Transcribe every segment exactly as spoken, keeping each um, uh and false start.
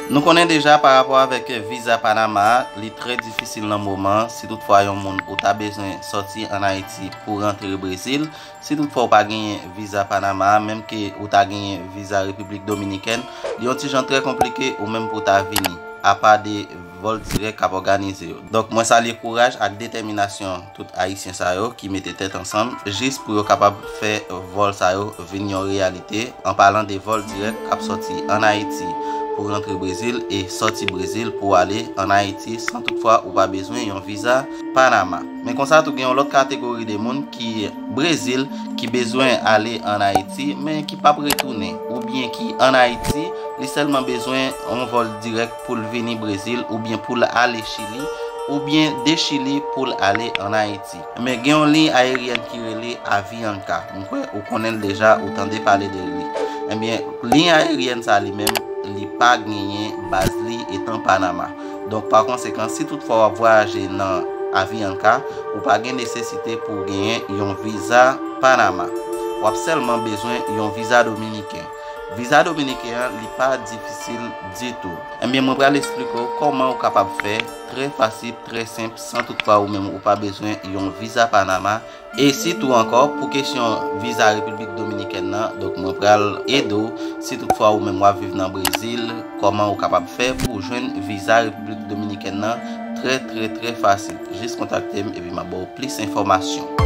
Nou konnen deja pa rapò avèk viza Panama a, li trè difisil nan moman an. Si toutfwa yon moun ou ta bezwen sòti ann Ayiti pou rantre Brezil, si toutfwa ou pa genyen viza Panama a, menm ke ou ta genyen viza Repiblik Dominikèn, li yon ti jan trè konplike ou menm pou w ta vini, apa de vòl dirèk k ap òganize yo. Donk, mwen salye kouraj ak detèminasyon tout Ayisyen sa yo ki mete tèt ansanm jis pou yo kapab fè vòl sa yo vin yon reyalite, an palan de vòl dirèk k ap sòti ann Ayiti pou rantre Brezil e sòti Brezil pou ale ann Ayiti san toutfwa ou pa bezwen yon viza Panama. Men konsa tou gen yon lòt kategori de moun ki Brezil ki bezwen ale ann Ayiti, men ki p ap retounen, oubyen ki ann Ayiti, li sèlman bezwen yon vòl dirèk pou l vini Brezil, oubyen pou l ale Chili, oubyen de Chili pou l ale ann Ayiti. Men gen yon liy ayeryèn ki rele Avianca. Mwen kwè ou konnen l deja, ou tande pale de li. Ebyen, liy ayeryèn sa li menm, li pa genyen baz li etan Panama. Donk, pa konsekan, si toutfwa w ap vwayaje nan Avianca, ou pa gen nesesite pou w genyen yon viza Panama. W ap sèlman bezwen yon viza dominiken. Viza dominiken an, li pa difisil ditou. Ebyen, mwen pral esplike w kòman ou kapab fè trè fasil, trè senp, san toutfwa ou menm ou pa bezwen yon viza Panama. E sitou ankò, pou kesyon viza Repiblik Dominikèn nan, donk mwen pral ede w, si toutfwa ou menm w ap viv nan Brezil, kòman ou kapab fè pou w jwenn viza Repiblik Dominikèn nan trè, trè, trè fasil. Jis kontakte m epi m ap ba w plis enfòmasyon.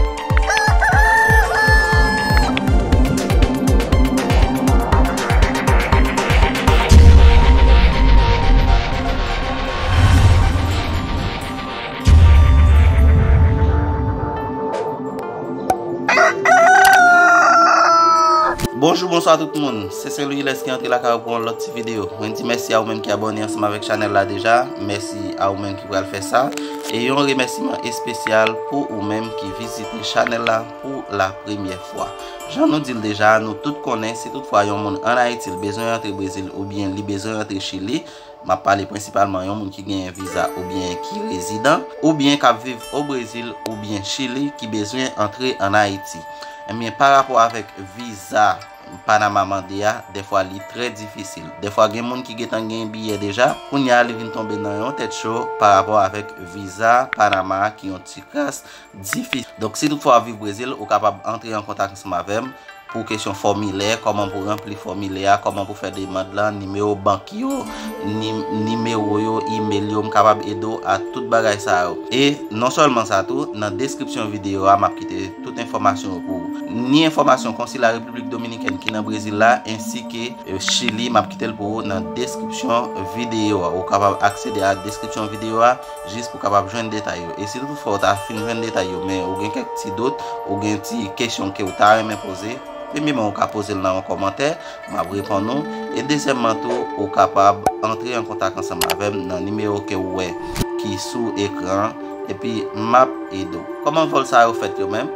Bonjou, bonswa tout moun. Se Sen Lwi Lès ki antre lakay ou pou yon lòt ti videyo. Mwen di mèsi a ou menm ki abòne ansanm avèk chanèl la deja. Mèsi a ou menm ki pral fè sa. E yon remèsiman espesyal pou ou menm ki vizite chanèl la pou la premyè fwa. Jan nou di l deja, nou tout konnen, si toutfwa yon moun ann Ayiti, l bezwen rantre Brezil oubyen li bezwen rantre Chili, m ap pale prensipalman yon moun ki genyen viza oubyen ki rezidan, oubyen k ap viv o Brezil oubyen Chili ki bezwen antre ann Ayiti. Ebyen, pa rapò avèk viza Panama mande a, dèfwa li trè difisil. Dèfwa gen moun ki gentan gen biyè deja, kounye a li vin tonbe nan yon tèt cho pa rapò avèk viza Panama a ki yon ti kras difisil. Donk, si toutfwa w ap viv Brezil, ou kapab antre an kontak ansanm avè m pou kesyon fòmilè, kòman pou ranpli fòmilè a, kòman pou fè demann lan, nimewo bank yo, ni-, nimewo yo, imèl yo, m kapab ede w a tout bagay sa yo. E non sèlman sa tou, nan deskripsyon videyo a, m ap kite tout enfòmasyon yo pou ou. Ni enfòmasyon konsila Repiblik Dominikèn ki nan Brezil la, ensi ke, e, Chili, m ap kite l pou ou nan deskripsyon videyo a. Ou kapab aksede a deskripsyon videyo a jis pou w kapab jwenn detay yo. E si toutfwa ou ta fin jwenn detay yo, men ou gen kèk ti dout, ou gen ti kesyon ke ou ta renmen poze, premyèman, ou ka poze l nan yon kòmantè, m ap reponn ou. E dezyèmman tou, ou kapab antre an kontak ansanm avè m nan nimewo ke ou wè ki sou ekran an, epi m ap ede w. Kòman vòl sa yo fèt yo menm?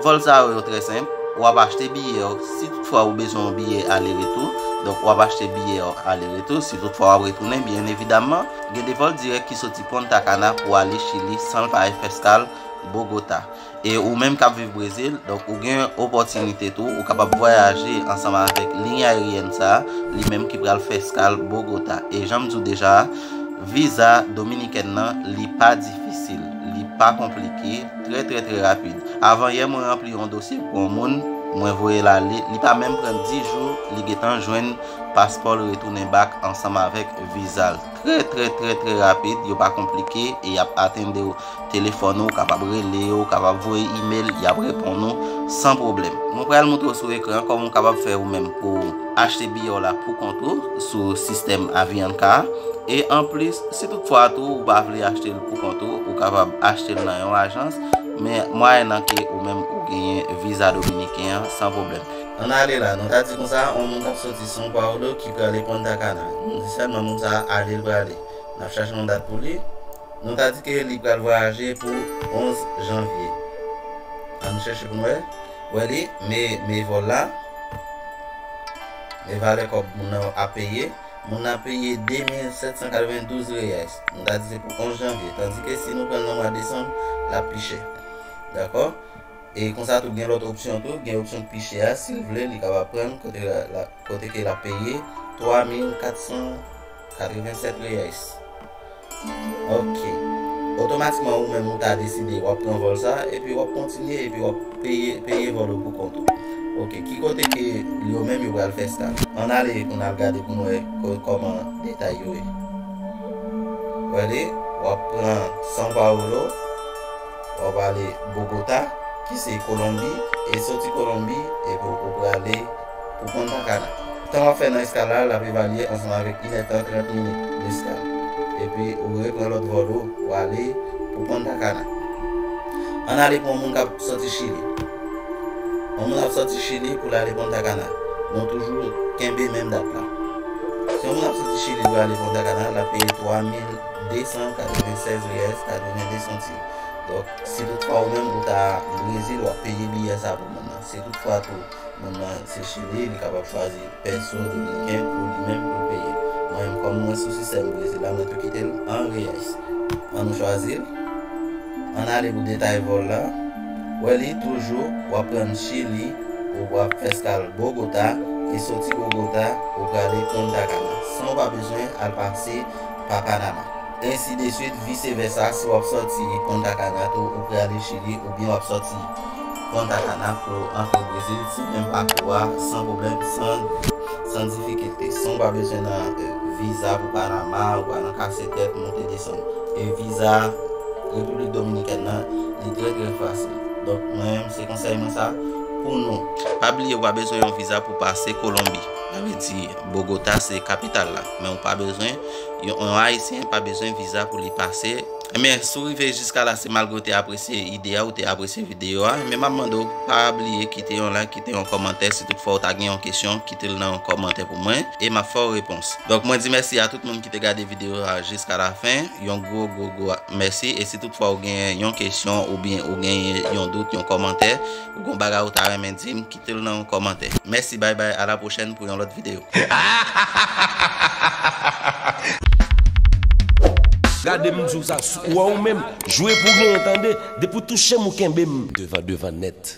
Vòl sa yo, yo trè senp. W ap achte biyè w, si toutfwa ou bezwen yon biyè ale retou. Donk, w ap achte biyè w ale retou, si toutfwa w ap retounen, byen evidamman. Gen de vòl dirèk ki soti Punta Cana pou ale Chili san l pa fè eskal Bogota. E ou menm k ap viv Brezil, donk ou gen opòtinite tou, ou kapab vwayaje ansanm avèk liy ayeryèn sa a, li menm ki pral fè eskal Bogota. E jan m di w deja, viza dominikèn nan, li pa difisil, li pa konplike, trè, trè, trè rapid. Avan yè, mwen ranpli yon dosye pou yon moun, mwen voye l ale, li pa menm pran dis jou, li gentan jwenn paspò l retounen bak ansanm avèk viza l. Trè, trè, trè, trè rapid, yo pa konplike e y ap atende w telefòn ou, ou kapab rele yo, ou kapab voye imèl, y ap reponn ou san pwoblèm. Mwen pral montre w sou ekran kòman w kapab fè ou menm pou w achte biyè w la pou kont ou sou sistèm Avianca. E anplis, si toutfwa tou ou pa vle achte l pou kont ou, ou kapab achte l nan yon ajans, men mwayennan ke ou menm ou genyen viza dominiken an san pwoblèm. Ann ale la, nou ta di konsa, yon moun k ap soti São Paulo ki prale Punta Cana. Nou di sèlman moun sa a ale l prale. N ap chache yon dat pou li. Nou ta di ke li pral vwayaje pou onz janvye. Ann chèche pou n wè. Wè li, men, men vòl la. Men valè kòb moun nan ap peye. Moun nan ap peye de mil sèt san katrevendouz reais. Nou ta di se pou onz janvye. Tandike si nou pran l nan mwa desanm, l ap pi chè. Dakò? E konsa tou, gen lòt opsyon tou, gen opsyon k pi chè a, si l vle, li kapab pran l kote la, la, kote ke l ap peye twa mil kat san Katrevensèt reyès. Ok. Otomatikman, ou menm ou ta deside w ap pran vòl sa, epi w ap kontinye, epi w ap peye, peye vòl ou pou kont ou. Ok, ki kote ke yo menm yo pral fè eskal? Ann ale pou n al gade pou n wè ko-, kòman detay yo ye. Wè li, w ap pran São Paulo, w ap ale Bogota, ki se Kolonbi, e soti Kolonbi, epi w prale pou Punta Cana. Tan w ap fè nan eskal la, l ap evalye ansanm avèk inèdtan, trant minit de eskal. Epi ou repran lòt vòl ou, ou ale pou Punta Cana. Ann ale pou yon moun k ap soti Chili. Yon moun ap soti Chili pou l ale Punta Cana. Nou toujou kenbe menm dat la. Si yon moun ap soti Chili pou l ale Punta Cana, l ap peye twa mil de san katrevensèz reyès, katrevende santim. Donk, si toutfwa ou menm ou ta Brezil, w ap peye biyè sa pou moun nan. Si toutfwa tou moun nan se Chili, li kapab chwazi peso dominiken pou li menm pou l peye. Mwen menm, kòm mwen sou sistèm Brezil la, mwen tou kite l an reyès. Ann nou chwazi l. Ann ale pou detay vòl la. Wè li toujou, w ap pran Chili, ou w ap fè eskal Bogota, e soti Bogota, ou prale Punta Cana, san w pa bezwen al pase pa Panama. Ensi de swit, vise vèsa, si w ap soti Punta Cana tou, ou prale Chili, oubyen w ap soti Punta Cana pou antre Brezil, se menm pakou a, san pwoblèm, san, san difikilte. San w pa bezwen nan, eh, viza pou Panama, ou pa nan kase tèt, monte desann. E viza Repiblik Dominikèn nan, li trè, trè fasil. Donk, mwen menm, se konsèy mwen sa pou nou. Pa bliye, ou pa bezwen yon viza pou pase Kolonbi. Sa vle di, Bogota se kapital la, men ou pa bezwen, yon, yon Ayisyen pa bezwen viza pou li pase. Ebyen, si w rive jiska la, se malgre w te apresye ide a, ou te apresye videyo a, men m ap mande w, pa bliye kite yon like, kite yon kòmantè. Si toutfwa w ta gen yon kesyon, kite l nan yon kòmantè pou mwen, e m ap fè w repons. Donk, mwen di mèsi a tout moun ki te gade videyo a jiska la fen. Yon gwo, gwo, gwo mèsi. E si toutfwa w gen yon kesyon oubyen ou gen yon dout, yon kòmantè, ou gen yon bagay ou ta renmen di m, kite l nan yon kòmantè. Mèsi, bay bay, a la pwochèn pou yon lòt videyo. Gade m di w sa, ou wè ou menm, jwe pou genyen, tande. Depi w touche m, ou kenbe m. Devan, devan nèt.